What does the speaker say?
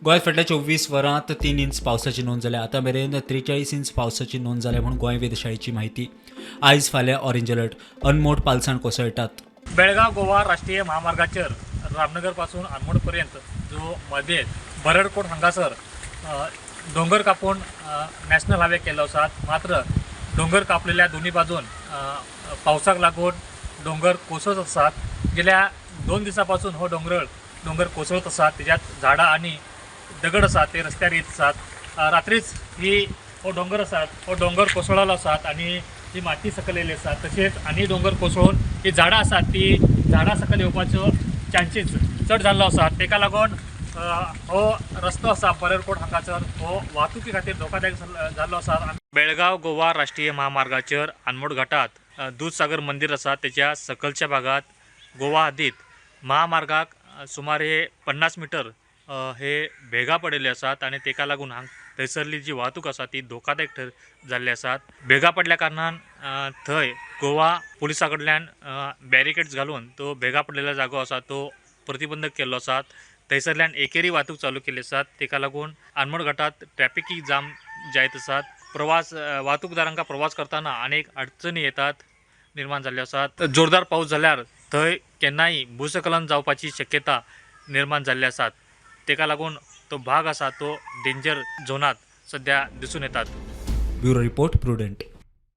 गोंयांत फाटल्या 24 वरांत 3 इंच पावसाची नोंद जाल्या. आतां मेरेन 43 इंच पावसाची नोंद जाल्या म्हूण गोंय वेधशाळेची म्हायती. आयज फाल्यां ऑरेंज अलर्ट. अनमोड पालसाण कोसळटात. बेळगाव गोवा राष्ट्रीय महामार्गाचेर रामनगर पासून आनमोड पर्यंत जो मदें बरडकोट हांगासर दोंगर कापून नॅशनल हायवे केल्लो आसात. मात्र दोंगर कापलेल्या दोन्ही बाजून पावसाक लागून दोंगर कोसळत आसात. गेल्या 2 दिसां पासून हो दोंगर कोसळत आसात. तेज्यात झाडां आनी दगड आसात ते रस्त्यार येत आसात. रात्रीच ही हो दोंगर आसात, हो दोंगर कोसळलो आसात आनी ही माती सकयल येयल्ली आसा. तशेंच आनी दोंगर कोसळून ही झाडां आसात ती झाडां सकयल येवपाचो चान्सीस चड जाल्लो आसा. तेका लागून हो रस्तो आसा बरडकोट हांगासर हो वाहतुकी खातीर धोकादायक जाल्लो आसा. बेळगाव गोवा राष्ट्रीय महामार्गाचेर आनमोड घाटात दूधसागर मंदिर आसा तेच्या सकलच्या भागात गोवा हद्दीत महामार्गाक सुमारे 50 मिटर हे भेगा पडिल्ले आसात आनी तेका लागून हांग थंयसरली जी वाहतूक आसा ती धोकादायक ठर जाल्ली आसात. भेगा पडल्या कारणान थंय गोवा पुलिसा कडल्यान बॅरिकेड्स घालून तो भेगा पडलेलो जागो आसा तो प्रतिबंधक केल्लो आसा. थंयसरल्यान एकेरी वाहतूक चालू केल्ली आसात. तेका लागून आनमोड घाटात ट्रॅफिकूय जाम जायत आसात. वाहतूकदारांका प्रवास करतना अनेक अडचणी येतात निर्माण जाल्ल्यो आसात. जोरदार पावस जाल्यार थंय केन्नाय भूस्खलन जावपाची शक्यता निर्माण जाल्ली आसात. तेका लागून तो भाग आसा तो डेंजर झोनात सद्या दिसून येतात. Bureau report, Prudent.